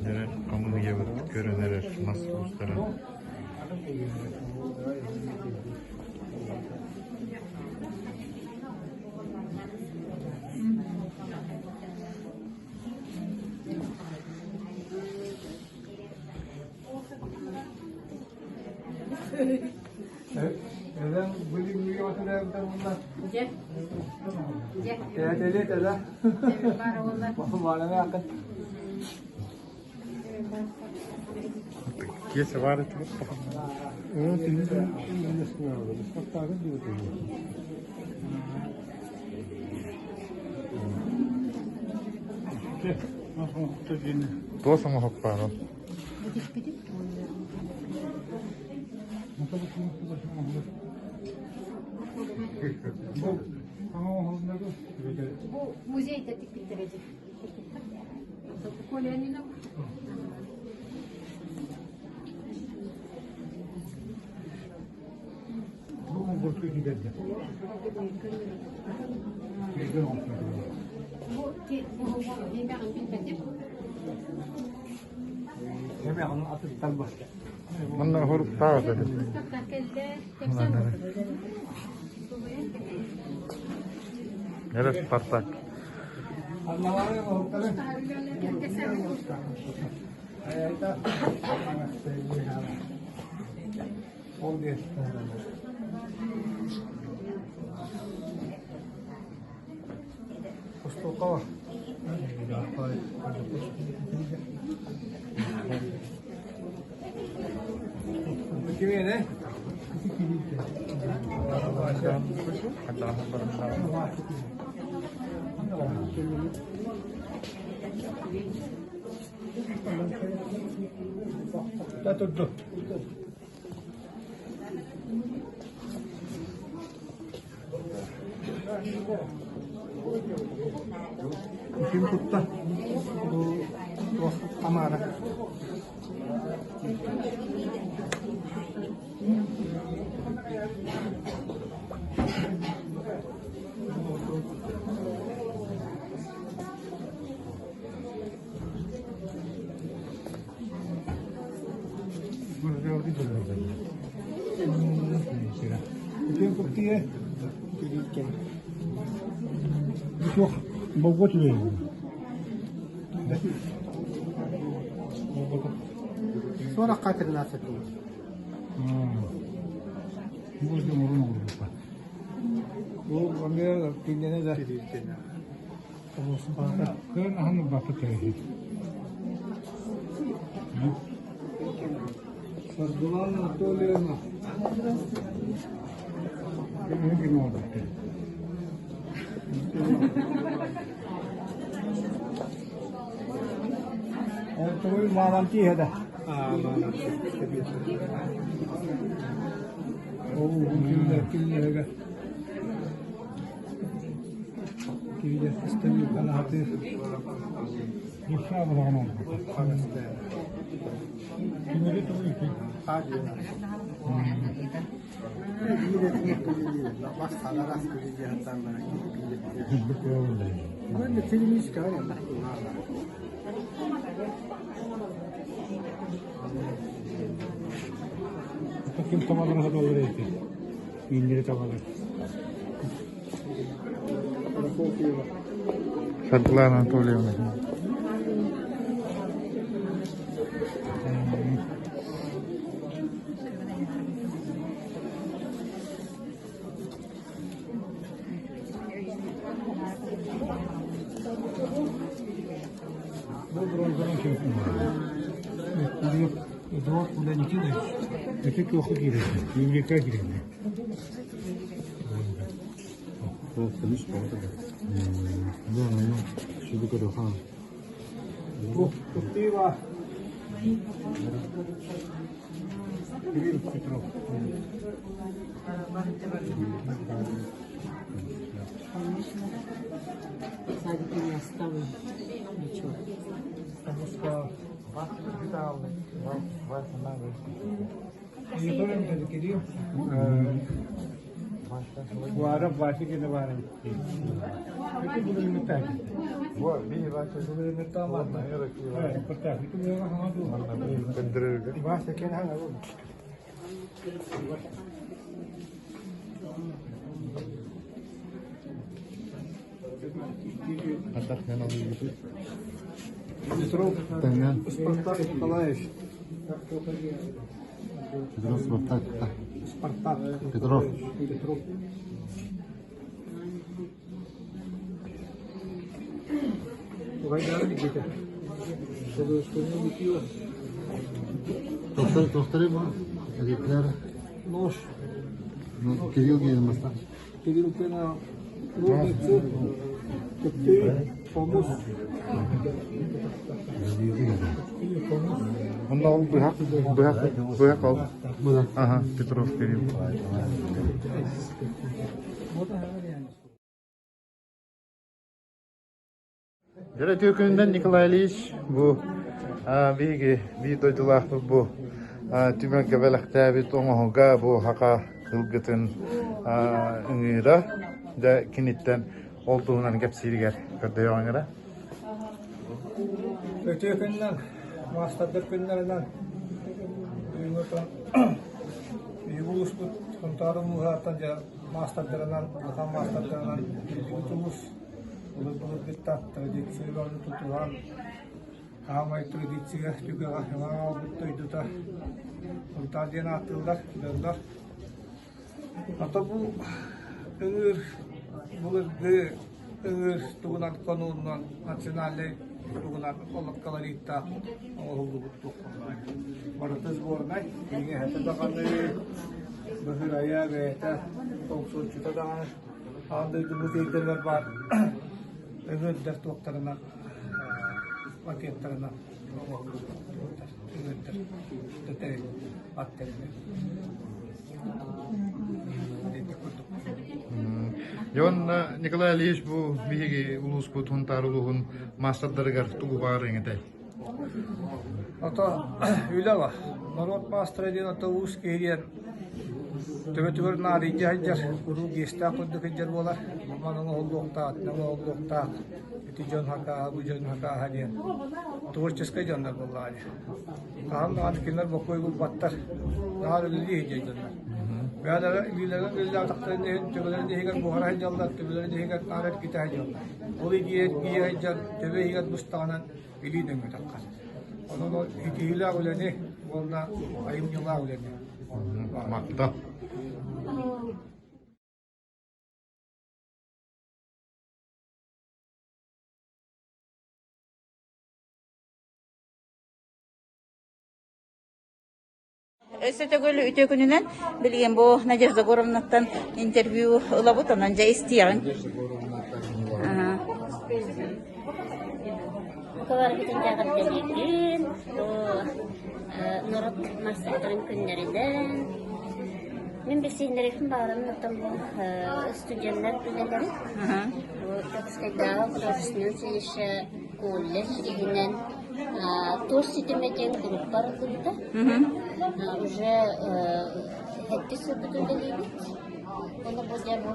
Дьэ, хамыыһыйабыт көрөн эрэр мас уустара. Киэсэ баар этигэр Туос оҥоһук баар ол. Бу музейда тикпиттэрэ дии. Коля Манна оһоруктаах этэ. Эрэ Спартак. Ким тутта? Бу Тамара. Суох, болго түбэйин. Сорокка 13 тыл. Бу эмиэ кинини да Кыан аһын ылбаппыт кэриэтин. Саргылана Анатольевна. Ким оҥорбуттар? Ол мааман тииһэ да. Ол кинилэргэ Ким табалары саталлар эти? Ииннери табалар. Саргылана Анатольевна. Бу бронзанан ким Эдуард Никитич, это туохха киирэр? Дневникка киирэр. Туттуйба. Кирилл Петров. Садики не оставлю ничего. Уаров Вася кene бар эбит. Ити булуҥҥута. Бу бии Вася. Булуҥҥута манна. Ити буолла хаҥа дуу. Көндөрөргө. Вася кene хаҥа дуу. Атах мен алыйбыт. Петров Таңан. Спартак Николаевич. Петров Спартак. Спартак. Петров. Петров. Угайдары Никита. Тохтары, тохтары бу. Эдитлер. Нож. Ну, Кирилл Геймастан. Кирилл Пена. Ножницы. Коктейль. Хомус. Онда ол быһах, быһах, быһах ол. Ага, Петров Кирилл. Дьэ үтүө Николай Ильич бу биһиги биир дойдулаахпыт бу түмэлгэ бэлэхтээбит оҥоһуга бу хака ылгытын ыҥыыра дьэ киниттэн ол туһунан кэпсииригэр көрдөйөҕүҥ эрэ. Үтүө күннэн, маастардар күннэринэн бүгүҥҥү биһиги улууспут Сунтаар улууһуттан дьэ маастардарынан, улахан маастардарынан биллибит улуус. Былыр-былыргыттан традицияларын тутуһан, хаамай традиция түгэҕэ ылан аҕалбыт дойдута Сунтаар диэн ааттыыллар, дьоннор. Ото бу ыҥыыр былыргы ыҥыыр тугунан хонуунан национальнай тугунан олох колориттаах оҥоһуллубут туоххуннаах. Барыта сборнай, иҥэһэтэ даҕаны, быһырайа бэйэтэ, тоҥсуоччута даҕаны аан дойдубут өйдөнөр баар ыҥырдар туохтарынан макеттарынан оҥоһуллубут ыҥырдар тэрил ат тэрилэ. Дьон Николай Ильич бу биһиги улууспут Хунтаар улууһун маастардарыгар тугу баҕарыаҥ этэй? Ото үлэ бар. Норуот маастара диэн ото уус киһи диэн төбөтүгэр наадыйдьа сылдьар, куруук иэстээх курдук сылдьар буолар. Манан оһоллуохтаах, итинэн оһоллуохтаах, ити дьон хакааһа, бу дьон хакааһа диэн творческай дьоннор буоллаҕа дии. Хаһан даҕаны кинилэр бокуой булбаттар, наһаа үлэлии сылдьар дьоннор. Бэйэлэрэ илиилэрин үлэлээтэхтэрин иһин, төбөлөрүн иһигэр буһара сылдьаллар, төбөлөрүн иһигэр наар эргитэ сылдьаллар. Ол идиэйэ эргийэ сылдьан, төбө иһигэр бустаҕынан илии нөҥүө таххар. Онон ол итиилээх үлэни уонна айымньылаах үлэни. Махтал. Өссө төгүл үтүө күнүнэн билигин бу Надежда Горовнаттан интервью ылабыт, онон дьэ истиэҕиҥ. Букаларгытын эҕэрдэлиибин, бу норуот маастардарын күннэринэн. Мин билсиһиннэриэхпин баҕарабын оттон бу студеннар үлэлэрин. Бу Дьокуускайдааҕы художественнай училище колледж иһинэн Туос ситимэ диэн группа арыллыбыта. Уже сэттис сылбыт үлэлиибит. Уонна бу дьэ бу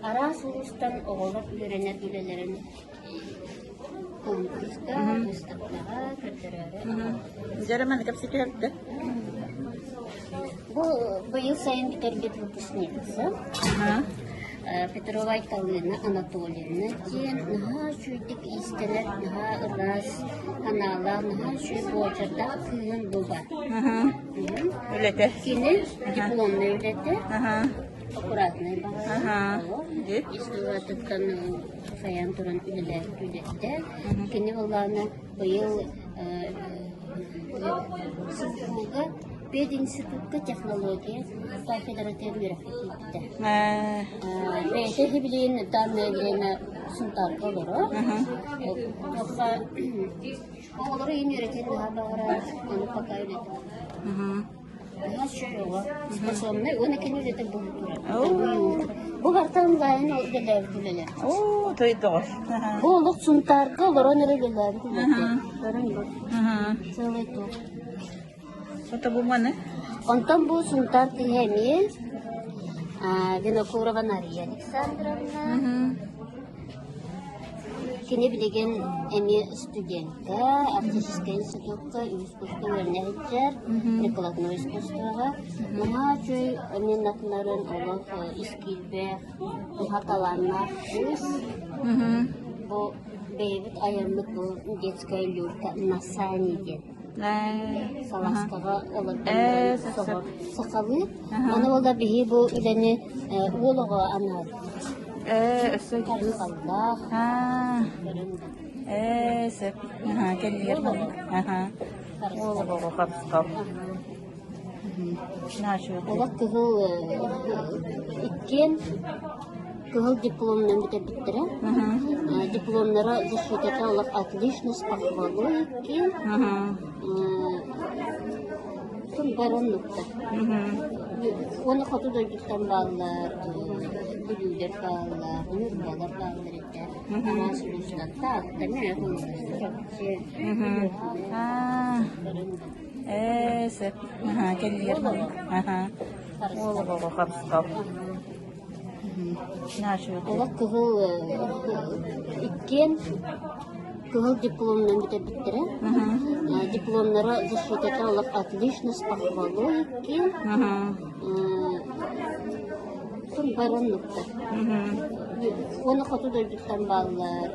араас улуустан оҕолор үөрэнэр үлэлэрин конкурска, выставкаҕа көрдөрөөрү. Дьэ манна кэпсэтиһэрдэ. Бу быйыл сайын бүтэрбит выпускница. Петрова Айталыына Анатольевна диэн наһаа үчүгэйдик иистэнэр, наһаа ыраас санаалаах, наһаа үчүгэй буочардаах кыыһын буба. Үлэтэ. Кини дипломнай үлэтэ. Аккуратнай баҕайы. Истугатыттан сайан туран үлэлээбит үлэтэ. Кини былаана быйыл СГУга пединститутка технология кафедратыгар үөрэххэ киирбитэ. Бэйэтэ билигин данное время Сунтаарга олорор. Туохха оҕолору иин үөрэтэн наһаа баҕарар, ону пока үлэтэ. Наһаа үчүгэй оҕо. Способный уонна кини үлэтэ бу турар. Бу барыта онлайн үлэлээбит үлэлэр. Оо, тойдоҕор. Бу олох Сунтаарга олорон эрэ үлэлээбит үлэтэ. Көрөн бу. Целый туох. Ото бу маны? Онтон бу Сунтаар кыыһа эмиэ. Винокурова Нария Александровна. Кини билигин эмиэ студентка, артистическай институкка искусство үөрэнэ сылдьар, прикладной искусствоҕа. Наһаа үчүгэй эмиэ натнарын олох ис киирбэх, наһаа талааннаах кыыс. Бу бэйэбит айаммыт бу детская люлька на сани диэн. Салааскаҕа олордон соҕор сахалыы. Аны ол да биһи бу үлэни уол оҕо анаабыт. Өссө Харысхаллаах. Сөп. Кэннигэр Уол оҕо харысхал. Олох кыһыл иккиэн кыһыл дипломунан бүтэрбиттэрэ. Дипломнара защитата олох отлично с похвалой иккиэн. Баран нукта. Уонна хоту дойдуттан бааллар, бүлүүлэр бааллар, ньурбалар бааллар этэ. Араас улуустар Таатта, Чурапчы, Ээ, сөп. Аһаа, кэннигэр Аһаа. Уол оҕоҕо харысхал. Олох кыһыл иккиэн кыһыл дипломунан бүтэрбиттэрэ. Дипломнара защитата олох отлично с похвалой иккиэн. Баран нукта. Уонна хоту дойдуттан бааллар,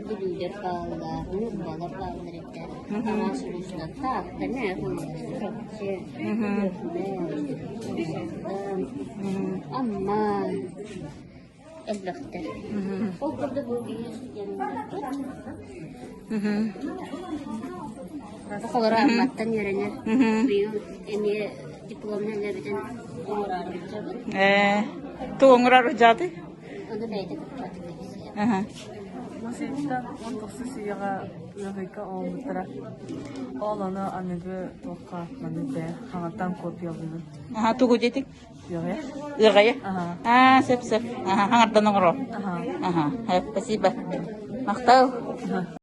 бүлүүлэр бааллар, ньурбалар бааллар этэ. Араас улуустар Таатта, Чурапчы, Амма элбэхтэр. Ол курдук бу биир студеннарбыт. Оҕолоро Амматтан үөрэнэр. Быйыл эмиэ дипломнай үлэбитин оҥороору сылдьабыт. Ээ, тугу оҥороору сылдьаатый? Ону бэйэтэ кыттаатык кэпсиэ. Музейтан 19 үйэҕэ ыаҕайка оҥорбуттара. Ол ону аныгы туохха маннык бэйэ хаҥаттан копиялыыбын. Аха, тугу диэтиҥ? Ыаҕайа. Ыаҕайа? Аха. Аа, сөп сөп. Аха, хаҥардан оҥоро. Аха. Аха, спасибо. Махтал.